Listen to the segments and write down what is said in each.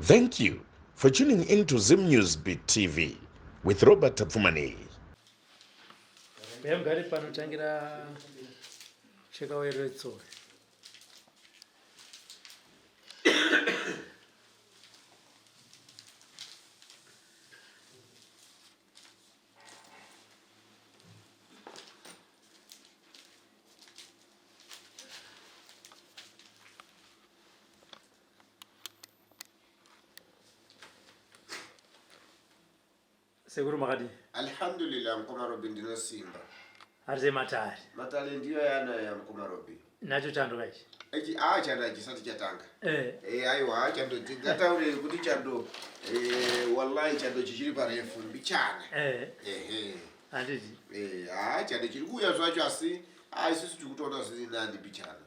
Thank you for tuning in to Zim News Beat TV with Robert Tapfumaneyi. Mugare panotangira chekaweretso. Sekuru makadii? Alhamdulillah mukoma Robi ndinosimba. Harise matare. Matare ndiyo yanayo mukoma Robi. Nacho chando kaichi. Ichi ah chando chisati chatanga. Eh. Eh aiwa chando tingataure kuti chando eh wallahi chando chichiri parefu mbichana. Eh. Ehe. Handiti. Eh ah chando chiri kuuya zvacho asi ah isusu tiri kutoona zviri nani mbichana.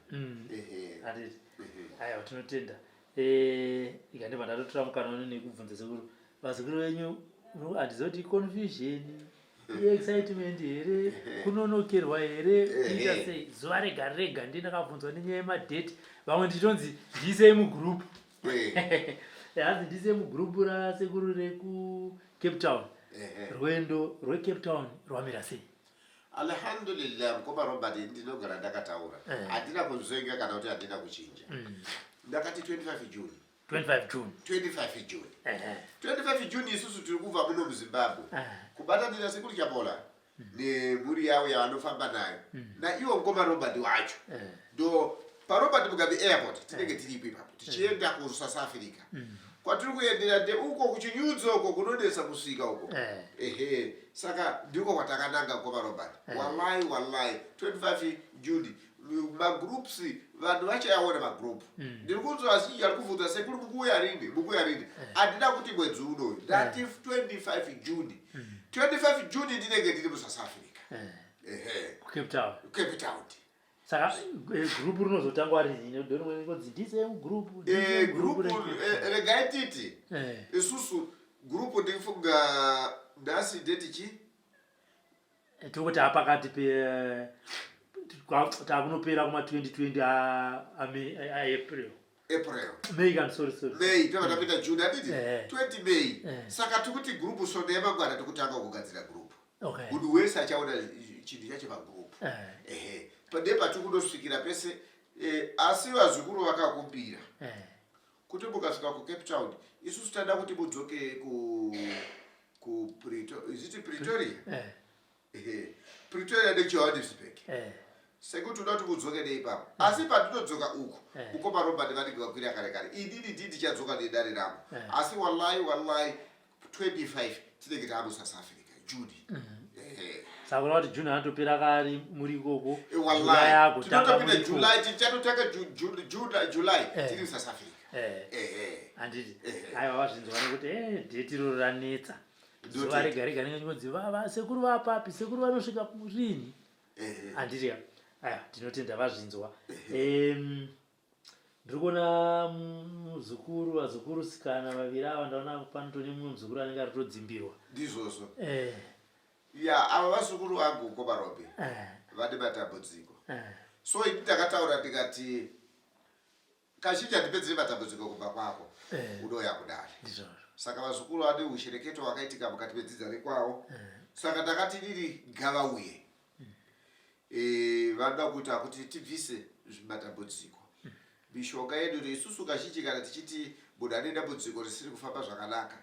Ehe. Handiti. Ehe. Aiwa tinotenda. Eh ikandibva ndatotora mukana uno nekubvunza sekuru. Vazukuru venyu handizivi kuti confusion excitement here kunonokerwa here kuita sei zuva rega rega ndiye ndakabvunzwa nenyaya yemadate vamwe ndichitonzi ndiisei mugroup hanzi ndiisei mugroup rasekuru rekucape town rwendo rwecape town rwamira sei Alhamdulillah mukoma Robert ndinogara ndakataura handina kunzvenga kana kuti handina kuchinja ndakati 25 June 25 June 25 June 25 June isusu tiri kubva muno muZimbabwe kubatanira sekuru Chapola nemhuri yavo yavanofamba nayo naiwo mukoma Robert wacho ndo paRobert Mugabe Airport tinenge tiripo ipapo tichienda kuSouth Africa kwatiri kuendera ndeuko kuchinyudzo uko kunonetsa kusvika uko ehe saka ndiko kwatakananga mukoma Robert wallahi wallahi 25 June magroups vanhu vachayaona magroup mm. ndiri kunzwa vazhinji vari kubvunza sekuru mukuuya rini mukuuya rini handina mm. kuti mwedzi unoyu ndati 25 june 25 june ndinenge ndiri musouth africa ehe Cape Town Cape Town saka eh, group rinozotangwa rini ndonzi ndise group eh, group eh, regai titi isusu group ndifunga nhasi date chi Tiri taapakati pe takunopera kuma 2020 aApril. April. May kan sorry sorry. May tava tapinda June handiti? 20 May. Saka tikuti group svondo yamangwana tikutanga kugadzira group. Okay. Munhu wese achaona chinhu chacho pagroup. Ehe. Pane patiri kundosvikira pese eh, asi vazukuru vakakumbira. Kuti mukasvika kuCape Town isusu tada kuti mudzoke ku ku Pretoria is it Pretoria eh. Ehe. Pretoria neJohannesburg eh. Sekuti uda kuti mudzoke neipapo mm. Asi patinodzoka uku eh. Mukoma Robert vanenge vakwira kare kare inini ndii ndichadzoka nedare rangu eh. Asi wallahi wallahi 25 tinenge taamu South Africa June mm. Ehe. Saka kureva kuti June anotopera kari muri ikoko eh, wallahi tinotopinda July July tichatotanga July eh. tiri South Africa Eh. Ehe. Handiti Ehe. aiwa vazvinzwa nekuti eh, dheti iroro ranetsa zuva Ndotenda. rega rega rinenge chingonzi sekuru vapapi sekuru vanosvika rini Ehe. handiti ka aiwa ndinotenda vazvinzwa ndiri kuona muzukuru vazukuru sikana vaviri ava ndaona panotone mumwe muzukuru anenge ari kutodzimbirwa Ndizvozvo. Eh. Ya ava vazukuru vangu mukoma Robi Eh. vane matambudziko. Eh. So ini ndakataura ndikati Kazhinji handipedzere matambudziko kumba kwako eh. unouya kudare. Saka vazukuru vane ushereketo wakaitika mukati medzidza rekwawo. Eh. Saka ndakati inini ngavauye. Eh, vanoda kuita kuti tibvise matambudziko. Mishonga yedu isusu kazhinji kana tichiti munhu ane dambudziko risiri kufamba zvakanaka.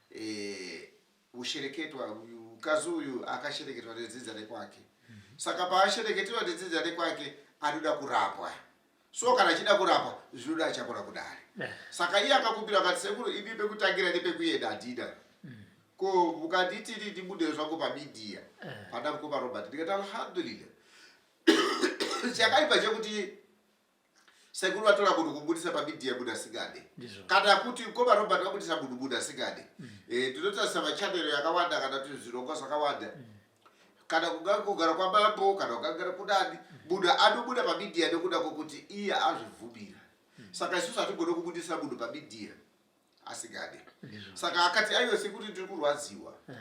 Eh, Ushereketwa uyu mukadzi uyu akashereketwa nedzinza rekwake. Saka paashereketewa nedzinza rekwake anoda kurapwa. So kana achida kurapwa zvinoda achapora kudare. Saka iye akakumbira akati sekuru ini pekutangira nepekuenda handina. Ko mukanditi ini ndibude zvangu pamedia pana mukoma Robert ndikati alhamdulillah. Chakaipa chekuti Sekuru vatora munhu kumubudisa pamedia munhu asingade. Kana kuti mkoma Robert vabudisa munhu munhu asingade. Mm. Eh, ndinotarisa machanel yakawanda kana kuti zvirongwa zvakawanda. Mm. Kana kugara kwamambo kana kugara kudani mm. munhu anobuda pamedia nekuda kwokuti iye azvibvumira. Mm. Saka isusu hatigone kubudisa munhu pamedia. asingade saka akati aiwe sekuru ndiri kurwadziwa eh.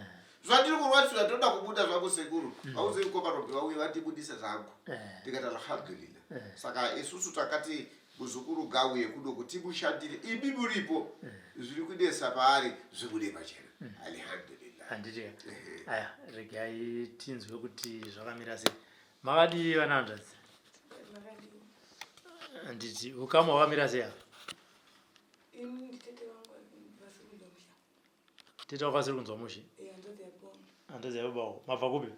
zvandiri kurwadziwa ndoda kubuda zvangu sekuru mm. vauze mukoma robi vauye vandibudise zvangu eh. ndikati alhamdulillah eh. saka isusu takati Muzukuru ngauye kuno kuti timushandire imi muripo zviri kunetsa paari zvibude pachena. Alhamdulillah. Handiti aya, regai tinzwe kuti zvakamira sei. Makadii vana hanzvadzi? Handiti ukama hwakamira sei apa? Ini nditete vangu vasiri kunzwa mushe. Tete wako asiri kunzwa mushe? Eh, hanzvadzi yababa vangu. Hanzvadzi yababa wako. Mabva kupi?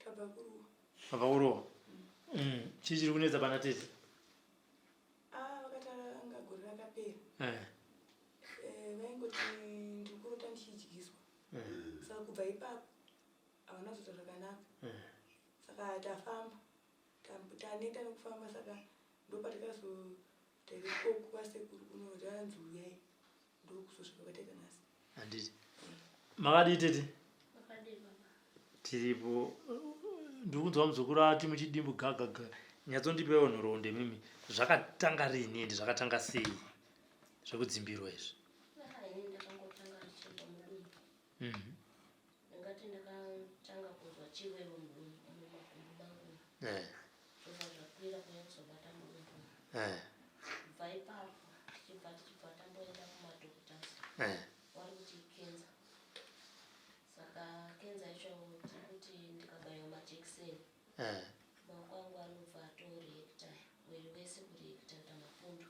Tabva kuRuwa. Mabva kuRuwa. Chii chiri kunetsa pana tete? Ah, vakatanga gore rakapera. Eh. Eh, vaingoti ndiri kurota ndichidyiswa. Saka kubva ipapo havana kuzoita zvakanaka. Saka tafamba. Taneta nekufamba saka ndopatikazoti ikoko kwasekuru kuno tanzi uyai ndokuzosvika kwataita nhasi. Handiti. Makadii tete? Makadii baba? Tiripo. Ndiri kunzwa muzukuru ati muchidimbu gagaga. Nyatsondipewo nhoroondo imimi. Zvakatanga rini ende zvakatanga sei zvekudzimbirwa izvi? Ah, ini ndakangotanga ndichibva mudumbu. Ndingati ndakatanga kunzwa chiwewe mudumbu mumakumbo mangu. Zvobva zvakwira kuuya kuzobata mudumbu. Kubva ipapo tichibva tichibva tamboenda kumadoctors. Vari kuti ikenza. Saka kenza yacho tiri kuti ndikabaiwa majekiseni. Maoko angu anobva atoreacta, mwiri wese kureacta kuita mapundu.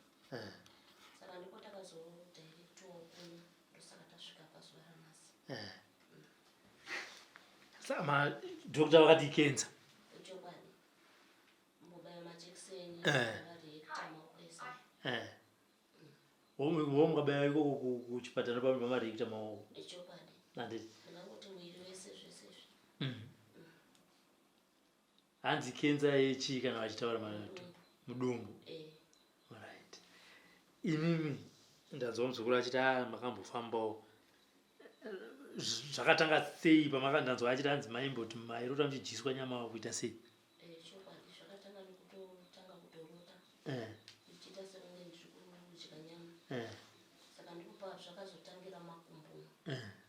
Saka ndipo takazodirectwawo kuno, ndosaka tasvika pazuva ranhasi. Saka madoctor vakati ikenza? Ichokwadi. Mbobaiwa majekiseni, vareacta maoko ese. Wo mukabaiwa ikoko kuchipatara pamareacta maoko? Ichokwadi. Handiti. Ndingangoti mwiri wese zvese izvi. Hanzi kenza yechii kana vachitaura mudumbu? Eh. Alright. Imimi ndanzwa muzukuru achiti ah makambofambawo. Zvakatanga sei pamakandanzwa achiti hanzi maimboti mairota muchidyiswa nyama kuita sei? Eh, chokwadi zvakatanga nekutotanga kutorota. Ndichiita sekunge ndiri kudya nyama. Saka ndipo pazvakazotangira makumbo.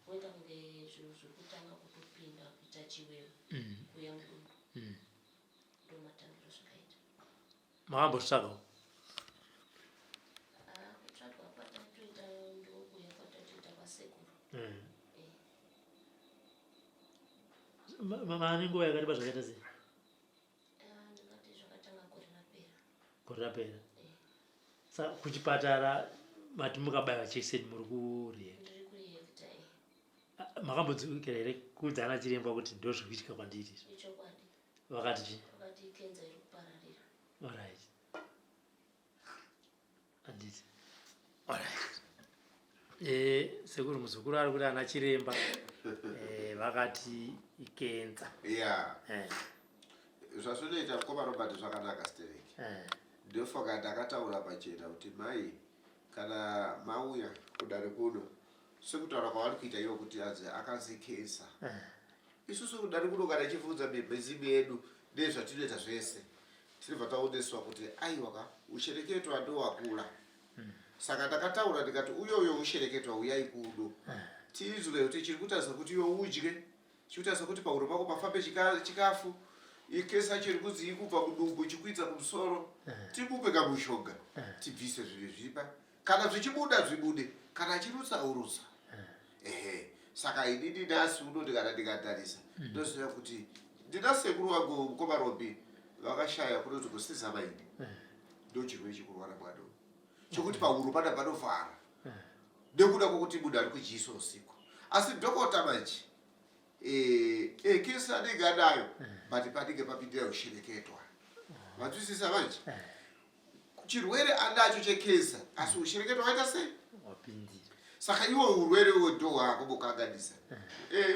Kuita kunge zvinhu zviri kutanga kutopinda kuita chiwewe. Kuuya mudumbu. Ndomatangiro zvakaita. Makambotsvagawo? Ah, kutsvaga kwatatoita ndokuya kwatatoita kwasekuru. Mane nguva yakareba zvakaita sei? Ah, ndingati zvakatanga gore rapera. Gore rapera. Saka kuchipatara mati mukabaiwa jekiseni muri kureacta? Ndiri kureacta, eh. Ah, makambodzokera here kuudza ana chiremba kuti ndozviri kuitika kwandiri izvi? Ichokwadi. Vakati chii? Vakati kenza iri kupararira. Alright. Handiti. Alright. Sekuru muzukuru ari kuti ana chiremba vakati ikenza. Yeah. Zvazvinoita mukoma Robert zvakanaka stereki. Ndofoka ndakataura pachena kuti mai kana mauya kudare kuno sekutaura kwavari kuita ivo kuti anzi akanzi kensa. Isusu kudare kuno kana ichibvunza mizimu yedu nezvatinoita zvese tinobva taoneswa kuti aiwa ka ushereketwa ndowakura. Saka ndakataura ndikati uyoyo ushereketwa uyai kuno tizwe kuti chiri kutarisa kuti iwe udye, chiri kutarisa kuti pahuro pako pafambe chikafu, ikesa chiri kunzi ikubva kudumbu ichikwidza kumusoro, timupe kamushonga tibvise zvinhu zviripa, kana zvichibuda zvibude, kana achirutsa urutsa. Ehe, saka inini nhasi uno kana ndikatarisa ndoziva kuti ndina sekuru vangu mukoma Robi vakashaya kunonzi kusiza maini, ndochirwere chekurwara mwana uyu chekuti pahuro pana panovhara nekuda kwokuti munhu ari kudyiswa usiku. Asi dhokota manje kesi anenge anayo but panenge papindira ushereketwa. Vanzwisisa manje? Chirwere anacho chekesa asi ushereketwa waita sei? Wapindira. Saka iwo urwere uwo ndo hwakumbokanganisa.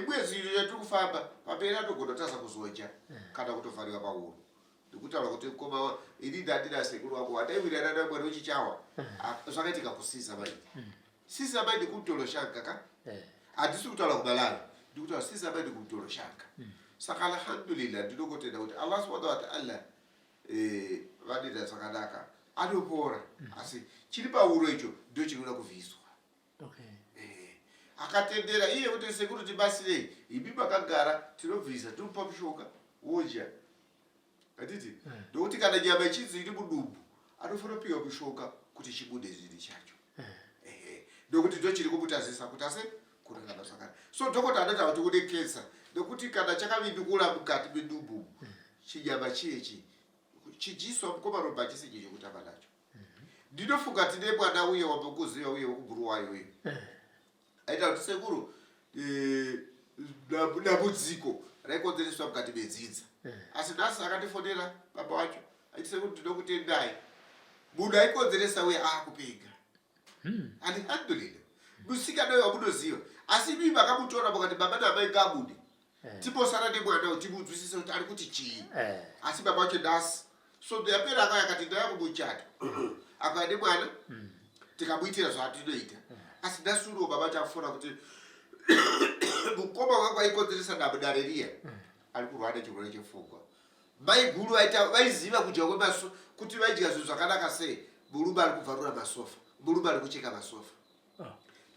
Mwedzi ino yatiri kufamba pamberi anogona kutadza kuzodya kana kutovhariwa pahuro. Ndikutaura kuti mukoma ini ndandina sekuru wangu wataiwirirana naye mwana wechichawa. Zvakaitika kusiza maini. Siza maini kumutoloshanga ka? Handisi kutaura kuMalawi, ndikutaura siza maini kumutoloshanga. Saka alhamdulillah ndinongotenda kuti Allah subhanahu wa ta'ala vanoita zvakanaka anopora, asi chiri pahuro icho ndo chinoda kubviswa. Akatendera iye kuti sekuru tibatsirei, imi makagara tinobvisa tinomupa mushonga wodya. Handiti? Ndokuti kana nyama ichinzi iri mudumbu Anofanira kupiwa mushonga kuti chibude chiri chacho. Ehe. Ndokuti ndochiri kumutazisa kuti ase kurarama zvakanaka. So dhokota anotaura kuti une cancer nekuti kana chakavindukura mukati medumbu umu, chinyama chiyechi chijiswa mukoma Robert hachisi chinhu chekutamba nacho. Ndinofunga tine mwana uye wambokuziva uye wekubhuruwayo uye. Aita kuti sekuru eh, dambudziko raikonzereswa mukati medzinza. Asi nhasi akandifonera baba wacho aiti sekuru ndinokutendai. Munhu aikonzeresa uye akupenga. Alhamdulillah. Musikana uyo wamunoziva. Asi imi makamutora mukati baba naamai ngaabude. Timbosara nemwana uyu timunzwisise kuti ari kuti chii. Asi baba wacho nhasi svondo yapera akauya akati ndauya kumuchato. Akauya nemwana tikamuitira zvatinoita. Asi nhasi uno baba vacho afona kuti mukoma wangu aikonzeresa dare riya ari kurwara nechirwere chepfungwa. Maiguru vaita vaiziva kudya kwemaso kuti vaidya zvinhu zvakanaka sei. Murume ari kubvarura masofa, murume ari kucheka masofa.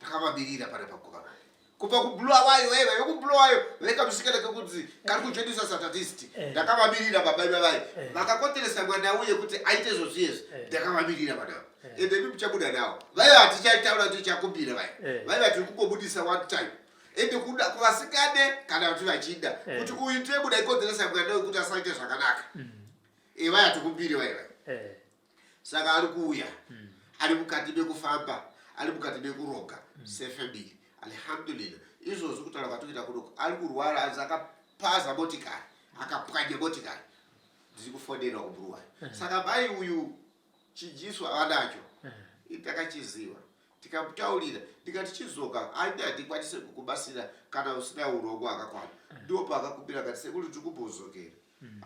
Takavamirira pana paguva. Kubva kuBulawayo vaiva vekuBulawayo vekamusikana kekunzi kari kujoinisa satanist. Ndakavamirira baba ivavai. Vakakonzeresa mwana uye kuti aite izvozvi izvi. Ndakavamirira vana ava. Ende imi muchabuda nawo. Vaiva hatichaitaura kuti tichakumbira vaya. Vaiva tiri kungobudisa one time. Ende kuda kuvasingade kana kuti vachida kuti uyu ndiye munhu aikonzeresa mwana uyu kuti asaite zvakanaka. Vaya tikumbire vaiva. Saka ari kuuya ari mukati mekufamba, ari mukati mekuronga sefamily. Alhamdulillah, izvozvi kutaura kwatikuita kunoku ari kurwara, anzi akapaza motikari, akapwanya motikari. Ndiri kufonerwa kuBulawayo. Saka mai uyu chijiswa vanacho, takachiziva tikamutaurira, ndikati chizoka aini handikwanise kukubatsira kana usina urongwa akakwana. Ndipo paakakumbira akati sekuru tiri kumbozokera.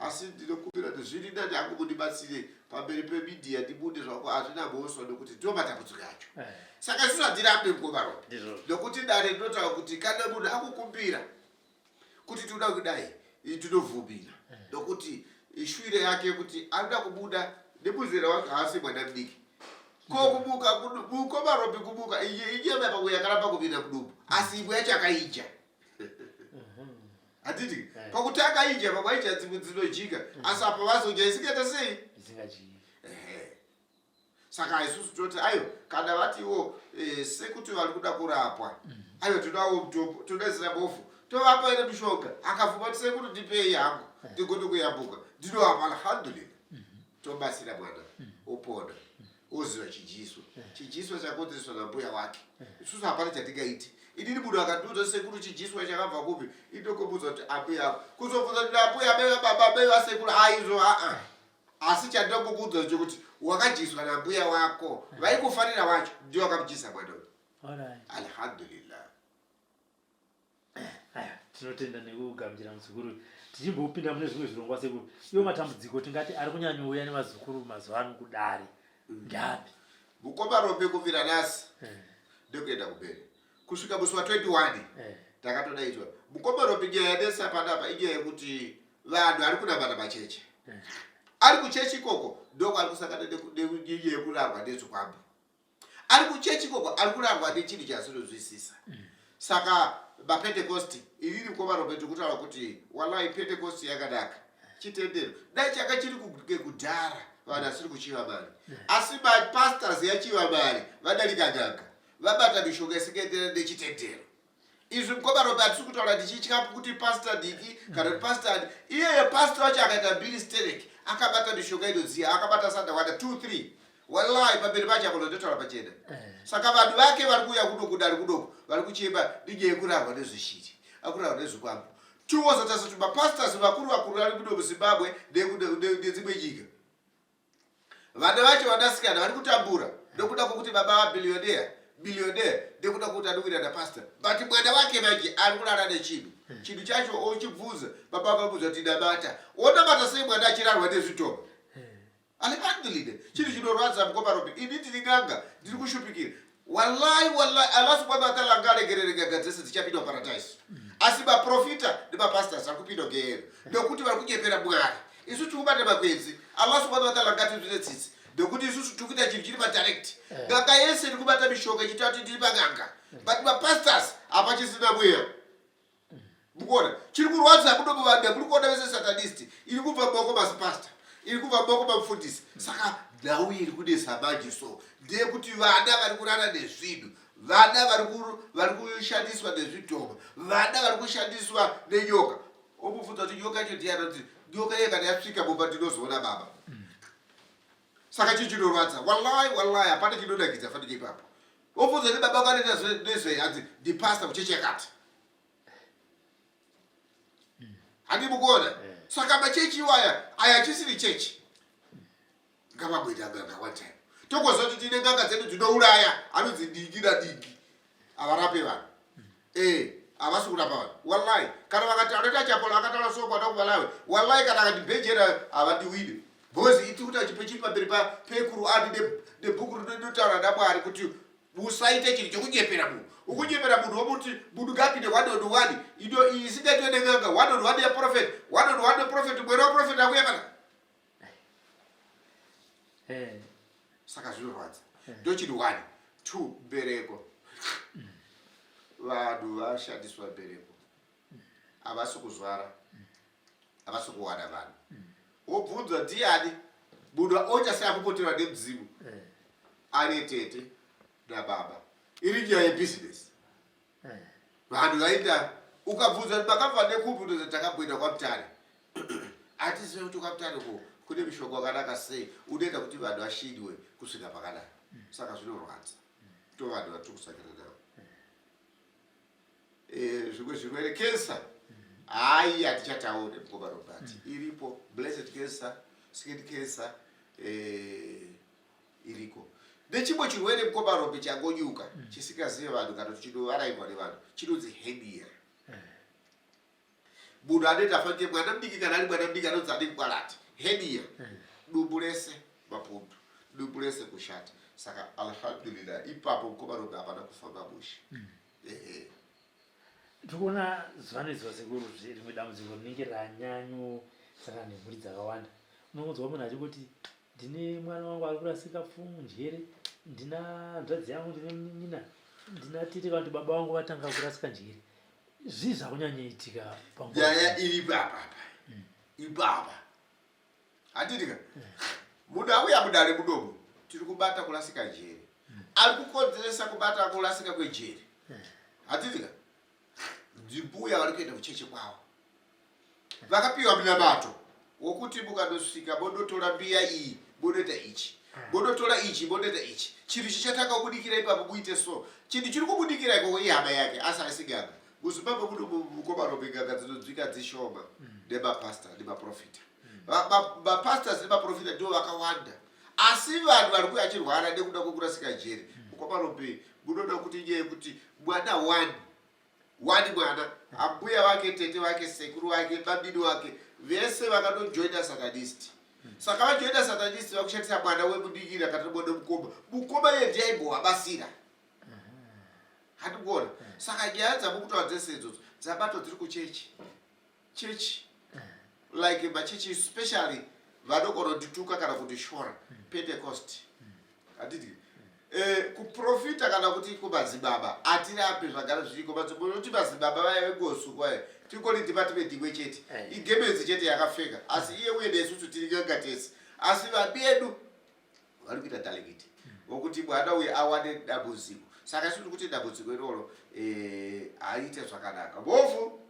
Asi ndinokumbira kuti zviri nani hangu mundibatsire pamberi pemedia ndibude zvako, hazvina mhosva nekuti ndiwo matambudziko acho. Saka isusu hatirambe mukoma Robi, nekuti dare rinotaura kuti kana munhu akukumbira kuti tinoda kudai, tinobvumira nekuti shuwiro yake yekuti anoda kubuda nemuzera wake, haasi mwana mudiki. Ko kumuka mukoma Robi, kumuka inyama pamwe yakaramba kupinda mudumbu, asi imwe yacho akaidya. Handiti pakuti akaidya pamwe aidya dzimwe dzinodyika, asi apa vazodya isingaita sei? Isingadyiki. Saka isusu toti ayo kana vatiwo sekuti vari kuda kurapwa, ayo todawo mutombo, toda zina bofu, tovapa ere mishonga. Akabvuma kuti sekuru ndipei hangu ndigone kuyambuka, ndinovapa. Alhamdulillah, tobatsira mwana opona, oziva chijiswa. Chijiswa chakonzereswa nambuya wake. Isusu hapana chatingaiti. Inini munhu akandiudza sekuru chijiswa chakabva kupi, indokomudza kuti ambuya ako. Kuzobvunza kuti ambuya amai vababa amai vasekuru, aizvo aa. Asi chandinokukuudza ndechekuti wakajiswa nambuya wako, vaikufarira wacho ndiwo wakamudyisa mwana uyu. Alhamdulillah. Aya, tinotenda nekugamuchira muzukuru. Tichimbopinda mune zvimwe zvirongwa sekuru, iwo matambudziko tingati ari kunyanyouya nevazukuru mazuva ano kudare ndeapi? Mukoma Rombe, kubvira nhasi ndekuenda kumberi kusvika musi wa 21 takatodaidzwa. Mukoma Rombe, nyaya yanetsa panapa inyaya yekuti vanhu vari kunamata macheche, ari kuchechi ikoko ndokwaari kusangana nenyaya yekurarwa nezvikwambo. Ari kuchechi ikoko ari kurarwa nechinhu chasinonzwisisa. Saka mapentecost, inini mukoma Rombe tiri kutaura kuti wallahi pentecost yakanaka chitendero, dai changa chiri kudhara vanhu vasiri kuchiva mari. Asi mapastors yachiva mari, vadarika n'anga, vabata mishonga isingaenderani nechitendero. Izvi mukoma Rombe hatisi kutaura ndichitya kuti pastor diki kana kuti pastor ani. Iyeye pastor wacho akaita mbiri sterek, akabata mishonga inodziya, akabata sandawanda 2 3, wallahi pamberi pacho apo ndototaura pachena. Saka vanhu vake vari kuuya kuno kudare kunoku vari kuchema nenyaya yekurarwa nezvishiri, akurarwa nezvikwambo. Tiwozotarisa kuti mapastors vakuru vakuru vari kuno muZimbabwe nedzimwe nyika, vana vacho vanasikana vari kutambura nekuda kwokuti baba vabillionaire, billionaire nekuda kwokuti anowira napastor, but mwana wake manje ari kurara nechinhu. Chinhu chacho ochibvunza baba, vakamuudza kuti namata. Onamata sei mwana achirarwa nezvitomo? Alhamdulillah, chinhu chinorwadza mukoma Robi. Ini ndiri n'anga, ndiri kushupikira. Wallahi, wallahi, Allah subhanahu wa ta'ala ngaaregerere n'anga dzese dzichapinda muparadise. Asi maprofita nemapastors ari kupinda gehena nekuti vari kunyepera Mwari. Isu tiri kubata makwenzi. Allah subhanahu wa ta'ala ngatinzwire tsitsi nekuti isusu tiri kuita chinhu chiri padirect. N'anga yese iri kubata mishonga ichitaura kuti ndiri pan'anga, but mapastors hapachisina mweya. Mukuona chiri kurwadza kuno muvanhu, muri kuona vese satanist iri kubva mumaoko masipasta. Iri kubva mumaoko mamufundisi. Saka nhau iri kunetsa manje so ndeyekuti vana vari kurara nezvinhu, vana vari kushandiswa nezvidhoma, vana vari kushandiswa nenyoka. Omubvunza kuti nyoka yacho ndiani, anoti nyoka iye kana yasvika mumba ndinozoona baba. Saka chii chinorwadza? Wallahi, wallahi, hapana chinonakidza fanike ipapo. Wobvunza kuti baba vako anoita nezvei, hanzi ndipastor kuchechi yakati. Handi mukuona? Saka machechi iwaya aya achisiri chechi. Ngavamboita n'anga one time. Tokoziva kuti tine n'anga dzedu dzinouraya, anonzi dingi nadingi. Havarape vanhu. Eh, havasi kurapa vanhu. Wallahi, kana vakati anoita chapola akataura soko anoda kumalawi. Wallahi kana akandibhejera havandiwine. Because iti kuti achipe chiri pamberi pa peQur'an nebhuku rinotaura naMwari kuti usaite chinhu chekunyepera munhu. Ukunyepera munhu womuti munhu ngapinde one on one. Ino iyi isingaitwe nen'anga one on one yaprophet, one on one neprophet, mwene waprophet akuya pana. Eh. Saka zvinorwadza. Ndochiri one, two, mbereko. Vanhu vashandiswa mbereko. Havasi kuzvara. Havasi kuwana vanhu. Wobvunzwa ndiani? Munhu oita seakupoterwa nemudzimu. Ane tete nababa. Iri nyaya yebusiness. Vanhu vaita ukabvunza kuti makabva nekupi unozi takamboenda kwaMutare. Hatizive kuti kwaMutare ko kune mishonga wakanaka sei unoita kuti vanhu vashinwe kusvika pakadai. Saka zvinorwadza. Ndo vanhu vatiri kusangana navo. Zvimwe zvirwere cancer. Hayi hatichataure mukoma Robert. Iripo blessed cancer, skin cancer, iriko. Nechimwe chirwere mukoma Robe changonyuka chisingazive vanhu kana kuti chinovarairwa nevanhu chinonzi hernia. Munhu anoita fanike mwana mudiki kana ari mwana mudiki anonzi ane ngwarati hernia. Dumbu rese mapundu, dumbu rese kushata. Saka alhamdulillah ipapo mukoma Robe hapana kufamba mushe. Ehe. Tikuona zuva nezuva sekuru rimwe dambudziko rinenge ranyanyosangana nemhuri dzakawanda. Unongonzwa munhu achingoti ndine mwana wangu ari kurasika njere, ndina hanzvadzi yangu, ndine munin'ina, ndina tete kana kuti baba vangu vatanga kurasika njere. Zvii zvakunyanyoitika panguva Nyaya iri ipapa apa. Ipapa. Handiti ka? Munhu auya mudare mudomo, tiri kubata kurasika njere. Ari kukonzeresa kubata kurasika kwejere. Handiti ka? Ndimbuya vari kuenda kucheche kwavo. Vakapiwa munamato wokuti mukandosvika mondotora mbiya iyi mondoita ichi, mondotora ichi mondoita ichi, chinhu chichatanga kubudikira ipapo muite so. Chinhu chiri kubudikira ikoko ihama yake, asi haisi n'anga. MuZimbabwe muno mukoma Robi n'anga dzinonzwika dzishoma nemapastor nemaprofita. Mapastors nemaprofita ndivo vakawanda, asi vanhu vari kuuya achirwara nekuda kwekurasika njere. Mukoma Robi, munoda kuti inyaya yekuti mwana one Wani mwana, ambuya vake, tete vake, sekuru vake, babini wake, vese vakatojoina Satanist. Saka vajoina Satanist vakushandisa mwana wemudikira kana mwana mukoma. Mukoma iye ndiye aimbovabatsira. Handi kuona. Saka nyaya dzamukutaura dzese idzodzo dzabatwa dziri kuchechi. Chechi. Like machechi especially vanogona kundituka kana kundishora. Pentecost. Handiti? Kuprofita kana kuti kumadzibaba atirambe zvagara zviriko. Madzibaba madzibaba vaya vengosu kwaya tingori department imwe chete. Igemenzi chete yakapfeka. Asi iye uye nesusu tiri n'anga tese. Asi vabedu vari kuita talikiti vokuti mwana uyu awane dambudziko. Saka isu tiri kuti dambudziko iroro hariite zvakanaka. Mhofu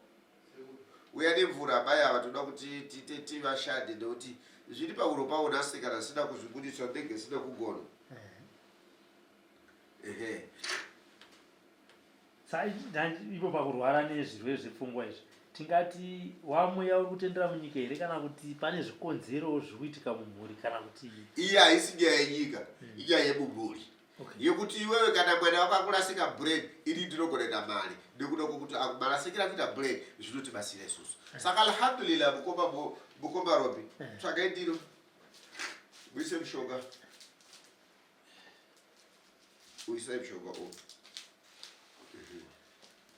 uya nemvura amai ava toda kuti tivashande nekuti zviri pahuro pavo nhasi kana zvisina kuzvibudisa ndenge zvisina kugona. Ehe. Ipo pakurwara nezvirwere zvepfungwa izvi tingati wamweya uri kutendera munyika here kana kuti pane zvikonzero zviri kuitika mumhuri kana kuti Iye haisi nyaya yenyika, inyaya yemumhuri. Yekuti iwewe kana mwana wako akurasika brain, ini ndinogona kuita mari nekuda kwekuti marasikira kuita brain zvinotibatsira isusu. Saka alhamdulillah mukoma Robi, tsvagai ndiro muise mushonga, uisai mushonga uyu,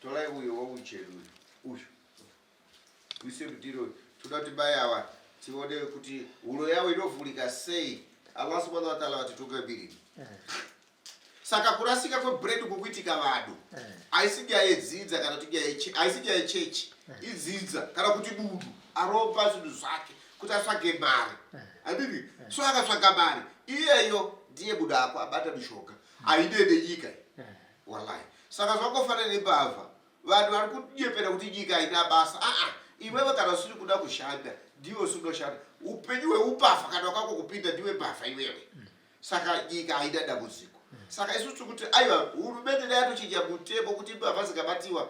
torai uyo waucheni uyu, uyu uise mundiro. Toda kuti mai ava tione kuti huro yavo inovhurika sei. Allah subhanahu wa ta'ala vatitungamiriri. Saka kurasika kwebrain kukuitika vanhu haisi nyaya yedzinza kana kuti nyaya haisi nyaya yechechi, idzinza kana kuti munhu aropa zvinhu zvake. Kuti atsvage mari. Handiti? So akatsvaga mari iyeyo ndiye munhu ako abata mishonga haine nenyika iyi. Wallahi. Saka zvangofanana nembavha. Vanhu vari kunyepera kuti nyika haina basa. Aa, iwewe kana usiri kuda kushanda ndiwe usinoshanda. Upenyu hweupavha kana wakangokupinda ndiwe mbavha iwewe. Saka nyika haina dambudziko. Saka isu tiri kuti aiwa, hurumende dai yatochinja mutemo kuti mbavha dzikabatiwa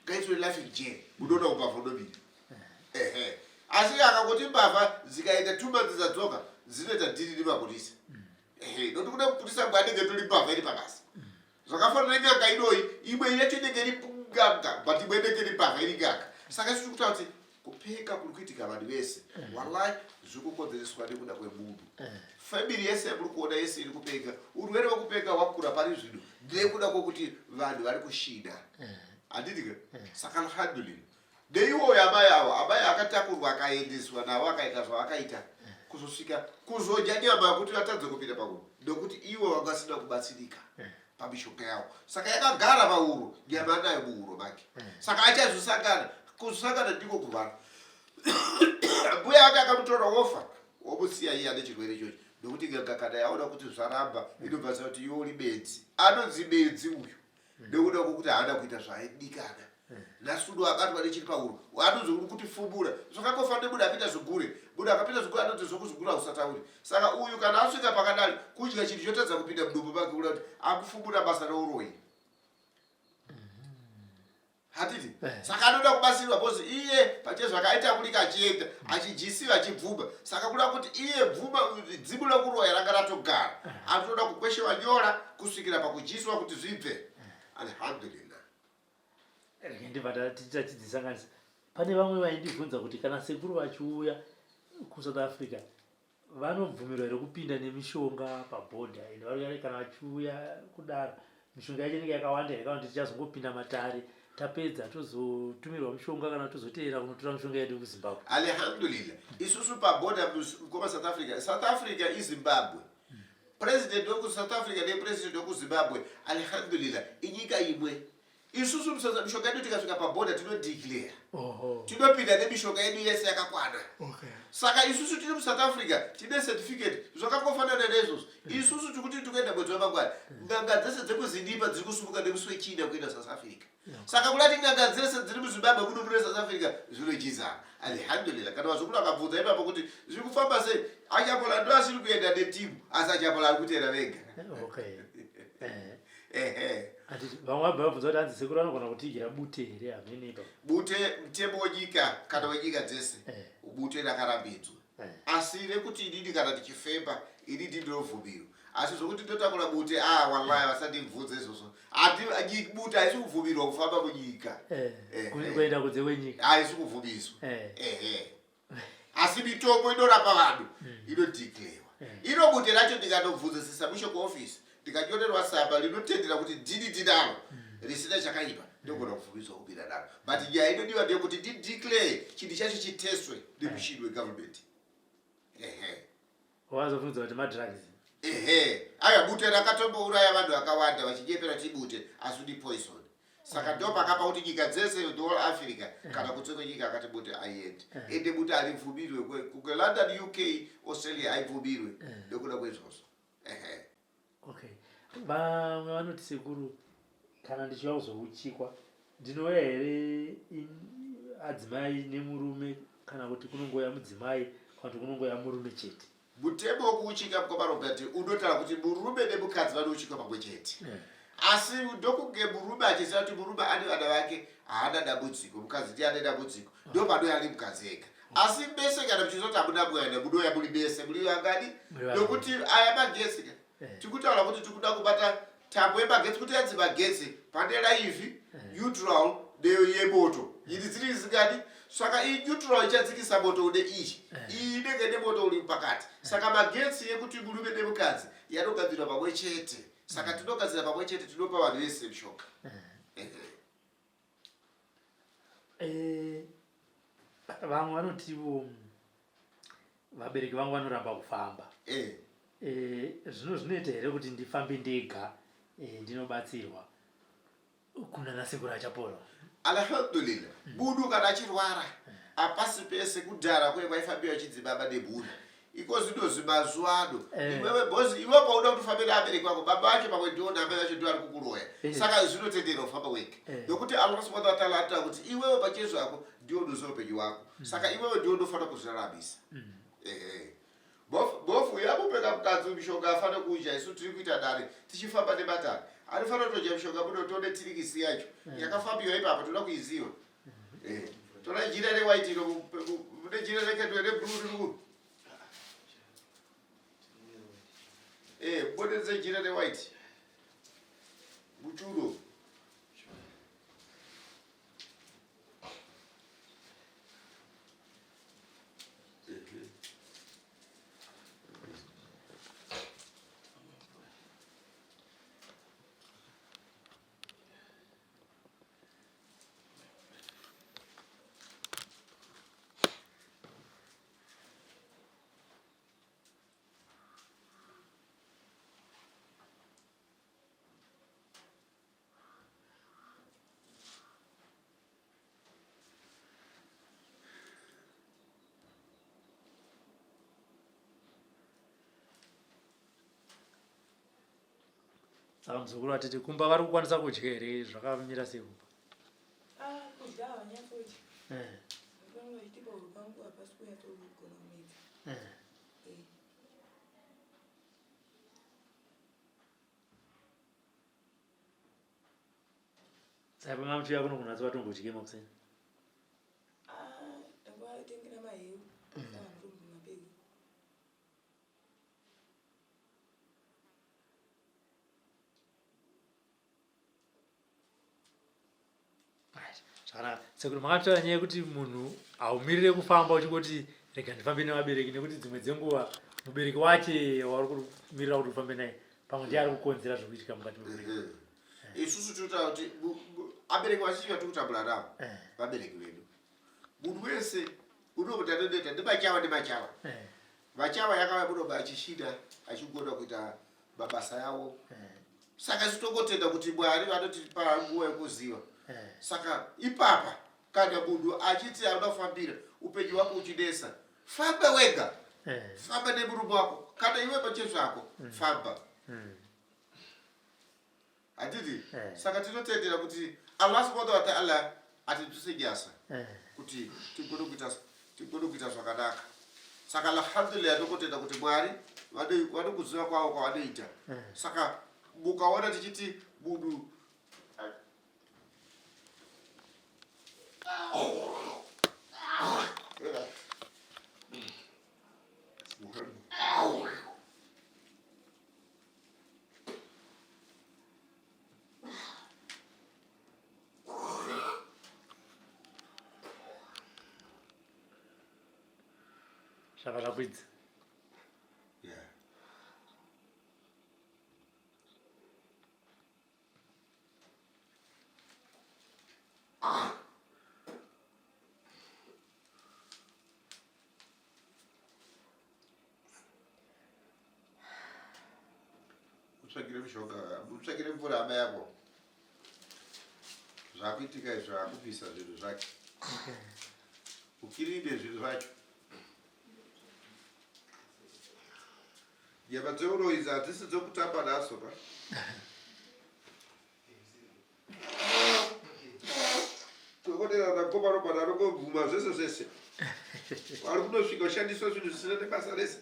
ngaitore life in jail. Unoona umbavha unomira. Ehe. Asi akangoti mbavha dzikaita 2 months dzadzoka, dzinoita dhiri nemapurisa. Ehe, nokuti kune mupurisa mwe anenge tori mbavha iri pabasa. Zvakafanana nen'anga inoyi, imwe yacho inenge iri n'anga, but imwe inenge iri mbavha iri n'anga. Saka isu tiri kutaura kuti kupeka kuri kuitika vanhu vese, wallahi, zviri kukonzereswa nekuda kwemunhu. Family yese yamuri kuona yese iri kupeka, urwere hwekupeka hwakura pari zvino nekuda kwokuti vanhu vari kushina. Handiti ka? Saka alhamdulillah. Neiwoyo amai avo, amai akatakurwa akaendeswa navo akaita zvavakaita kuzosvika kuzodya nyama yekuti vatadze kupinda pahuro nekuti ivo vanga vasina kubatsirika pamishonga yavo. Saka yakagara pahuro, nyama anayo muhuro make. Saka achazosangana, kuzosangana ndiko kurwara. Mbuya ake akamutora wofa, womusiya iye ane chirwere ichochi nekuti n'anga kana yaona kuti zvaramba inobva ziva kuti iwe uri benzi. Anonzi benzi uyu nekuda kwokuti haana kuita zvaaidikana. Nhasi uno abatwa nechiri pahuro, anonzi uri kutifumura. Zvakangofanana nemunhu apinda zvigure. Munhu akapinda zvigure anonzi zvokuzvigura usataure. Saka uyu kana asvika pakadari, kudya chinhu chotadza kupinda mudumbu make kuda kuti akufumura basa reuroyi. Hatiti? Saka anoda kubatsirwa because iye pachezvake aitakurika achienda achijisiwa achibvuma. Saka kuda kuti iye bvuma dzimu rekuroya ranga ratogara. Anotoda kukweshewa nyora kusvikira pakudyiswa kuti zvibve. Alhamdulillah. Rege ndibva tachidzisanganisa. Pane vamwe vaindibvunza kuti kana sekuru vachiuya kuSouth Africa vanobvumirwa here kupinda nemishonga pabhodha, ende vari kana vachiuya kudaro mishonga yacho inenge yakawanda here, kana kuti tichazongopinda matare tapedza tozotumirwa mushonga kana tozoteera kunotora mishonga yedu kuZimbabwe? Alhamdulillah. Isusu pabhodha mukoma South Africa. South Africa iZimbabwe. President wekuSouth Africa nepresident wekuZimbabwe, alhamdulillah, inyika imwe. Isusu mishonga yedu tikasvika pabhodha tinodeclare. Tinopinda nemishonga yedu yese yakakwana. Saka isusu tiri muSouth Africa tine certificate, zvakangofanana neizvozvo. Isusu tikuti tikuenda mwedzi wamangwana, n'anga dzese dzekuZindipa dziri kusumuka nemusi weChina kuenda South Africa. Saka kuda n'anga dzese dziri muZimbabwe muno mune South Africa zvinochizana. Alhamdulillah. Kana vazukuru vakabvunza ipapo kuti zviri kufamba sei, Achapola ndo asiri kuenda netimu, asi Achapola ari kuteera vega. Ehe. Handiti vamwe vabva vabvunza kuti hanzi sekuru vanogona kutiigira bute here hamene ipapo? Bute mutemo wenyika kana wenyika dzese, bute rakarambidzwa. Asi rekuti inini kana ndichifemba ini ndinobvumirwa, asi zvokuti ndotakura bute, ah, wallahi vasandibvunze izvozvo. Hati bute haisi kubvumirwa kufamba munyika. Kuenda kunze kwenyika haisi kubvumiswa. Ehe, asi mitombo inorapa vanhu inodeclarewa. Iro bute racho ndikandobvunzisisa mushe kuofisi, ndikanyorerwa tsamba rinotendera kuti ndini ndinaro risina chakaipa, ndogona kubvumidzwa kupinda naro. But nyaya inodiwa ndeyekuti ndideclare chinhu chacho chitestwe nemushini wegovernment. Ehe. Wazobvunza kuti madrugs? Ehe, aya bute rakatombouraya vanhu vakawanda vachinyepera kuti bute, asi ndi poison. Saka ndo pakapa kuti nyika dzese, the whole Africa kana kunze kwenyika, akati bute aiendi. Ende bute haribvumirwe kuke London, UK, Australia haibvumirwe nekuda kweizvozvo. Ehe. Okay, vamwe vanoti sekuru, kana ndichiuya kuzouchikwa ndinouya here adzimai nemurume, kana kuti kunongouya mudzimai, kana kuti kunongouya murume chete? Mutemo wekuuchika, mukoma Robert, unotaura kuti murume nemukadzi vanouchika pamwe chete. Asi ndokunge murume achiziva kuti murume ane vana vake, haana dambudziko, mukadzi ndiye ane dambudziko, ndo panouya ari mukadzi ega. Asi mese kana muchizoti hamuna mwana, munouya muri mese, muri vangani? Muri vaviri. Nokuti aya magetsi ka, tikutaura kuti tikuda kubata tambo yemagetsi kuti yanzi magetsi pane live, neutral neyemoto, idzi dziri zingani. Saka iyi neutral ichadzikisa moto une iyi, iyi inenge nemoto uri pakati. Saka magetsi yekuti murume nemukadzi yanogadzirwa pamwe chete. Saka tinogadzira pamwe chete, tinopa vanhu vese mishonga. Ehe. Vamwe vanotivo vabereki vangu vanoramba kufamba. Zvino zvinoita here kuti ndifambe ndega, ndinobatsirwa kuna nasekuru Achapola? Alhamdulillah. Munhu kana achirwara. Hapasi pese kudhara kuye kwaifambiwa chinzi baba nemhuri. Iko zvino mazuva ano Eh. iwewe boss iwe pauda kuti ufambe neabereki vako baba vacho pamwe ndiwo naamai vacho ndiwo ari kukuroya. Eh. Saka zvinotendera kufamba wega. Eh. Nokuti Allah subhanahu wa ta'ala anotaura kuti iwewe pachezvako ndiwe unoziva upenyu hwako. Saka iwewe ndiwe unofanira kuzviraramisa. Ehe. Bofu yakupeka mukadzi mishonga afane kudya isu tiri kuita dare tichifamba nematare anofanira kutodya mishonga muno tione tirikisi yacho yakafambiwa ipapo toda kuiziva Eh, tora jira rewhite iro mune jira rekendwe reblue riri Eh, bonedze jira rewhite muchudo Saka muzukuru atete kumba vari kukwanisa kudya here zvakamira sei kumba? Ah, kudya havanyatsodya. Eh, Vanenge vachiti pahuro pangu hapasi kunyatsogona kumedza. eh. Eh. Saka pamamuchiuya kuno kunatso vatombodye makuseni. Ah, ndangovatengera maheu. Saka ndinombomapedza. Right. Zvakanaka. Sekuru makataura nyaya yekuti munhu haumirire kufamba uchingoti rega ndifambe nevabereki nekuti dzimwe dzenguva mubereki wache wauri kumirira kuti ufambe naye pamwe ndiye ari kukonzera zviri kuitika mukati memubereki. Isusu tinotaura kuti abereki vazhinji vatiri kutambura navo Eh. vabereki vedu. Munhu wese unomuti anonoita ndemachawa nemachawa. Eh, Vachawa yakauya munoba achishida achigona kuita mabasa yavo. eh, Saka isu tongotenda kuti Mwari vanotipa nguva yekuziva. eh. Saka ipapa kana munhu achiti anoda kufambira upenyu hwako uchinesa, famba wega, Eh. famba nemurume wako, kana iwe pachezvako, famba. Handiti? Eh. Saka tinotendera kuti Allah subhanahu wa ta'ala atibvise nyasa Eh. kuti tigone kuita zvakanaka. Saka alhamdulillah tokotenda kuti Mwari vane kuziva kwavo kwavanoita. Saka mukaona tichiti munhu Zvabva zvakwidza. Yeah. Utsvagire mishonga, utsvagire mvura hama yako. Zvakuitika izvo akupisa zvinhu zvake. Ukiride zvinhu zvacho. Nyama dzeuroyi idzi hadzisi dzokutamba nadzo ka. Dhokotera nakoma Robert anongobvuma zvese zvese. Ari kunosvika ushandiswa zvinhu zvisina nebasa rese.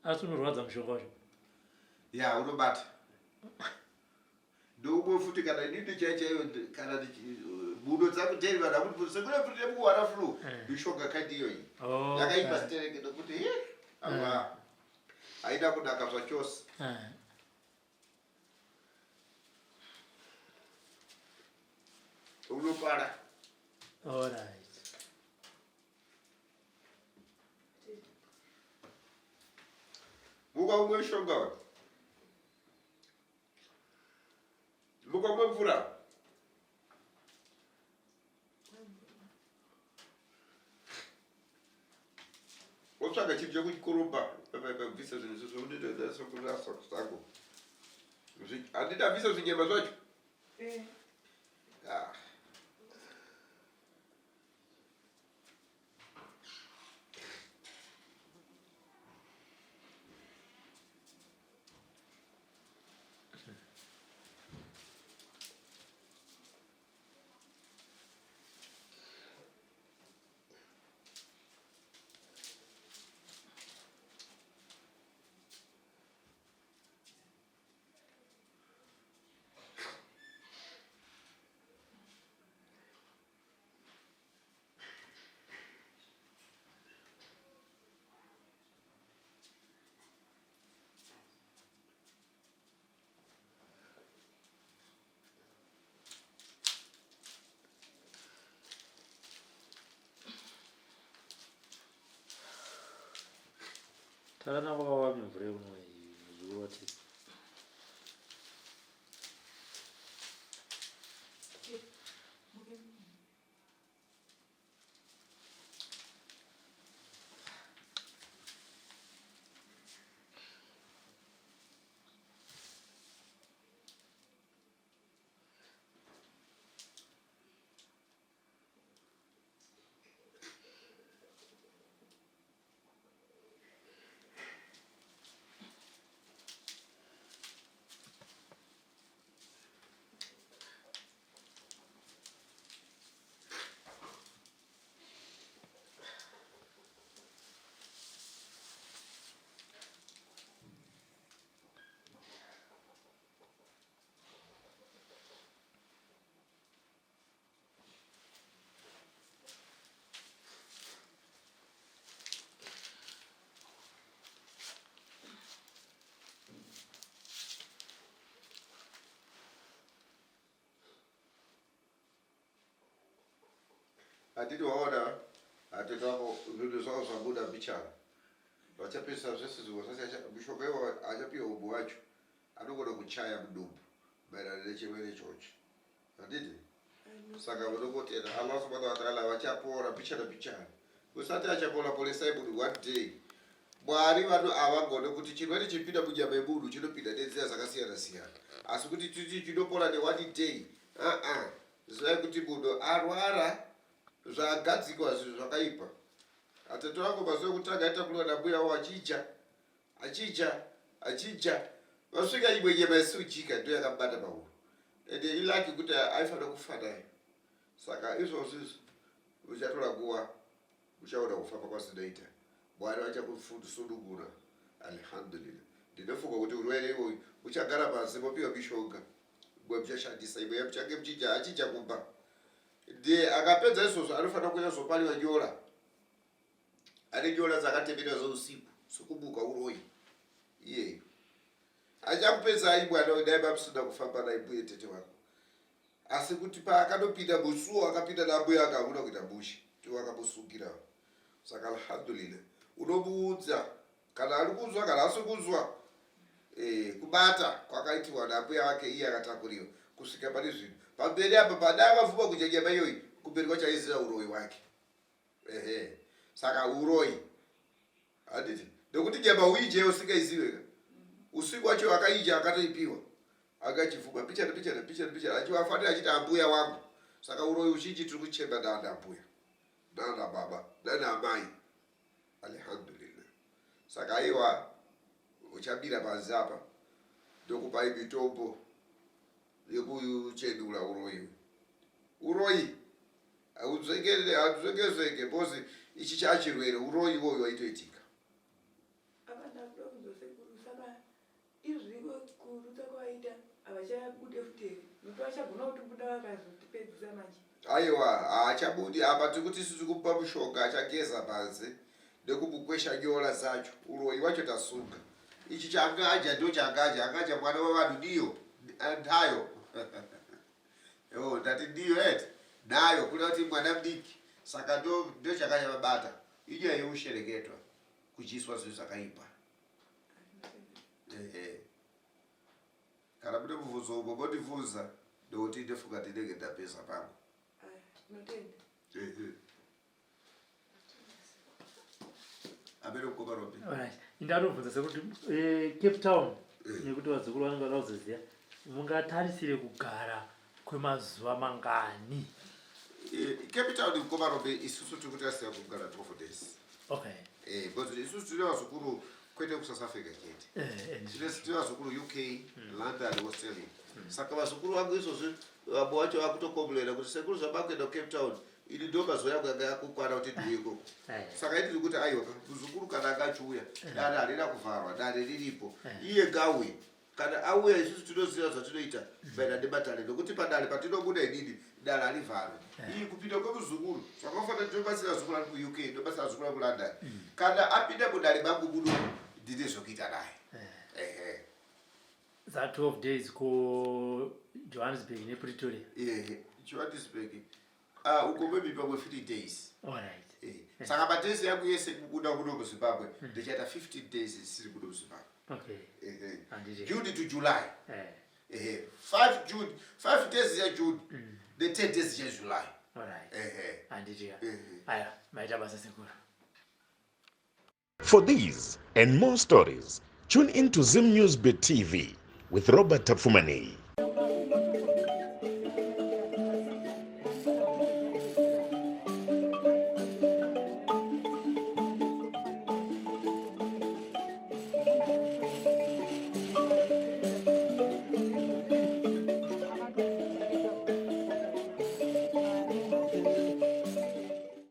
Asi unorwadza mushonga wacho. Ya, unobata. Ndoumwe futi kana inini chai chaiyo kana budo dzangu deri vanhu akuti sekure futi nekuwana flu. Eh. Mishonga kaindi iyoyi. Oh, Yakaipa okay. stereke nokuti he awa haina kunaka zvachose. Eh. Unopara. All right. Muka umwe mushonga uyu. Muka umwe mvura. Wotsvaga Unotsvaga chinhu chekuchikorobha bvisa zvinhu izvozvo unoitasango. Handidi abvisa zvinyama zvacho. Eh. Ah. Takanaka wapi mvura yekunwa iyi muzukuru watete? Hatiti waona hatiti wako zvinhu zvavo zvabuda mbichana vachapisa zvese zvimwe zvese mishonga iwo achapiwa umwe wacho anogona kuchaya mudumbu maererano nechirwere ichocho handiti saka munongotenda allah subhanahu wa taala vachapora mbichana mbichana usati achapora poresai munhu one day mwari vanhu havagone kuti chirwere chipinda munyama yemunhu chinopinda nenzira dzakasiyana siyana asi kuti titi chinopora neone day aa zivai kuti munhu arwara zvagadzikwa zvinhu zvakaipa atete wangu mazuva ekutanga aitakurwa nambuya wavo achidya achidya achidya vasvika imwe nyama isujika ndo yakamubata pahuro ende ilaki kuti aifanira kufa nayo saka izvozvo izvo uchatora nguva uchaona kufamba kwazinoita mwari vachakusunungura alhamdulillah ndinofunga kuti urwere iwoyu uchagara pasi mopiwa mishonga imwe muchashandisa imwe yamuchange muchidya achidya kumba ndiye akapedza izvozvo anofanira kuuya zopariwa nyora ane nyora dzakatemerwa zeusiku sokumuka uroyi iyeyo achakupedzai mwana dai mamusina kufamba naye mbuye tete wako asi kuti paakanopinda musuwo akapinda nambuya akahuna kuita mushe ndiwo akamusungira saka alhamdulillah unomuudza kana ari kunzwa kana asi kunzwa e, kubata kwakaitiwa nambuya wake iye akatakuriwa kusvika pane zvino pamberi apa pada akavhuma kudya nyama iyoyi kumberi kwacho aiziva uroyi wake ehe saka uroyi handiti nekuti nyama uidye usingaizive ka usiku wacho akaidya akatoipiwa akachivhuma pichana pichana pichana pichana achivafanira achiti ambuya wangu saka uroyi uzhinji tiri kuchema naana ambuya naana baba naana amai alhamdulillah saka aiwa uchabira panze apa ndokupai mitombo yekuchenura uroyi uroyi haunzvengezvenge bcause ichi chachirwere uroyi iwoyo waitoitika apa ndakuda kunzwa sekuru saka izviko kurutsa kwavaita havachabude futi here nokuti vachagona kutibuda vakazotipedzisa manje aiwa haachabudi apa tiri kuti isusu kumupa mushonga achageza panze nekumukwesha nyora dzacho uroyi wacho tasunga ichi changa adya ndo changa adya anga adya mwana wevanhu ndiyo ntayo oh, ndati ndiyo eti nayo kuda kuti mwana mudiki saka ndo ndo chakanyavabata inyaya yeushereketwa kuchiiswa zvinhu zvakaipa ehe kana mune mubvunzo umwe mondibvunza ndokuti ndofunga ndinenge ndapedza pangu Amene mukoma Rombe. Alright. Indatobvunza sekuti eh, Cape Town nekuti vazukuru vanenge vada kuzoziva mungatarisire kugara kwemazuva mangani? Eh, Cape Town mukoma Rombe isusu tiri kutarisira kugara 12 days. Okay. Eh, because isusu tine vazukuru kwete kuSouth Africa chete. Eh, eh, Tine tine vazukuru UK, London, Australia. Saka vazukuru vangu izvozvi vamwe vacho vakutokomplaina kuti sekuru zvamakuenda kuCape Town ini ndo mazuva yangu yanga yakukwana kuti ndiuye ikoko. Saka ini ndiri kuti aiwa muzukuru kana anga achiuya dare harina kuvharwa dare riripo iye ngauye kana auya isusu tinoziva zvatinoita maererano nematare nokuti padare patinobuda inini dare harivharwe iyi kupinda kwemuzukuru zvakafanana ndinobatsira vazukuru ari kuUK ndinobatsira vazukuru ari kuLondon kana apinda mudare mangu muno ndine zvokuita naye ehe. Za 12 days ku Johannesburg nePretoria. Ehe, Johannesburg ah, uko maybe pamwe 3 days. Alright. Eh, saka madays yangu yese kubuda kuno kuZimbabwe ndichaita 15 days isiri kuno kuZimbabwe. Okay. Ehe. Handiti. June to July. Eh. Ehe, 5 June, 5 days yaJune ne 10 days yaJuly. Alright. Ehe. Handiti ya. Ehe. Aya, maita basa sekuru. For these and more stories, tune in to Zim News Bit TV with Robert Tafumani.